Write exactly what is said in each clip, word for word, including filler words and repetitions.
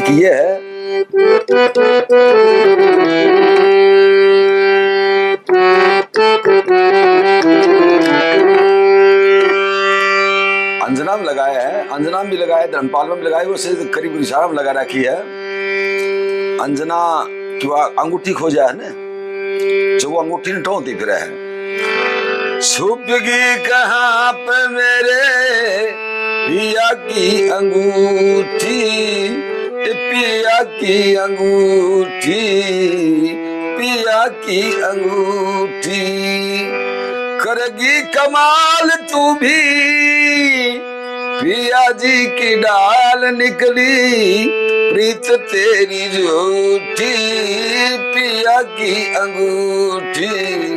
कि ये है। अंजना में लगाया है, अंजना में भी लगाया है, धर्मपाल में भी लगाया है, वो से करीब इशारा में लगा रखी है। अंजना की वो अंगूठी खो जाए है ना, जो वो अंगूठी ने टोंती फिर है। छुप गई कहाँ पे मेरे पिया की अंगूठी, पिया की अंगूठी, पिया की अंगूठी। करगी कमाल तू भी, पिया जी की डाल निकली प्रीत तेरी झूठी, पिया की अंगूठी।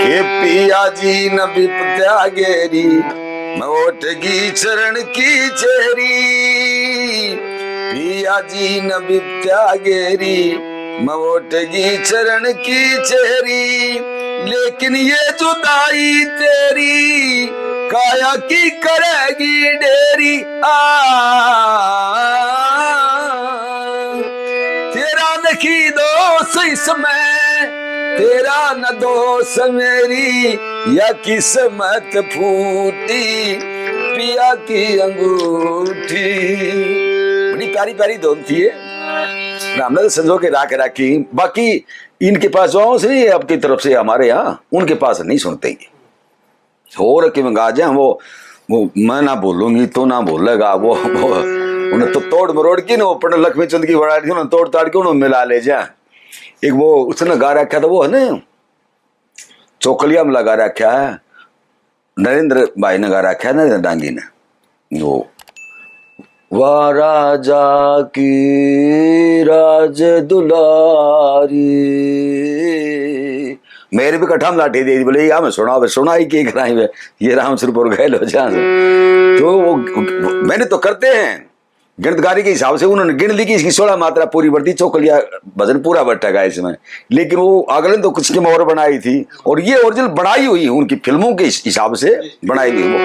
के पिया जी न बिपत्या गेरी, मैं ओटगी चरण की चेरी। पिया जी न बिपत्या गेरी, मैं ओटगी चरण की चेरी। लेकिन ये जुदाई तेरी, काया की करेगी डेरी। आ, तेरा नहीं दोष इसमें, तेरा न दोष मेरी, या किस्मत फूटी, पिया की अंगूठी। बड़ी प्यारी प्यारी धुन थी ये, हमने तो संजो के राख राखी। बाकी इनके पास जो से आपकी तरफ से हमारे यहाँ, उनके पास नहीं सुनते ये। और कि मंगा जाए वो, वो मैं ना बोलूंगी तो ना बोलेगा वो, वो उन्हें तो तोड़ मरोड़ की ना, वो पंडित लक्ष्मी चंद की बड़ा उन्हें तोड़ ताड़ के उन्हें मिला ले जाए। एक वो उसने गा रखा था, वो है ना, चौकलिया में लगा रखा है, नरेंद्र भाई ने गा रखा है, नरेंद्र डांगी ने। वो, वाह राजा की राज दुलारी, मेरे भी कठम लाठी दे दी, बोले, "या मैं सुना, सुनाई के कराई वे, ये राम सुरपुर गए लो जहाँ से।" तो वो, मैंने तो करते हैं, गिणतकारी के हिसाब से उन्होंने गिण ली कि इसकी सोलह मात्रा पूरी बढ़ती, चौकलिया भजन पूरा बैठेगा इसमें, लेकिन वो अगले ने तो कुछ की और बनाई थी, और ये ओरिजिनल बनाई हुई है उनकी फिल्मों के हिस-, हिसाब से बनाई हुई वो।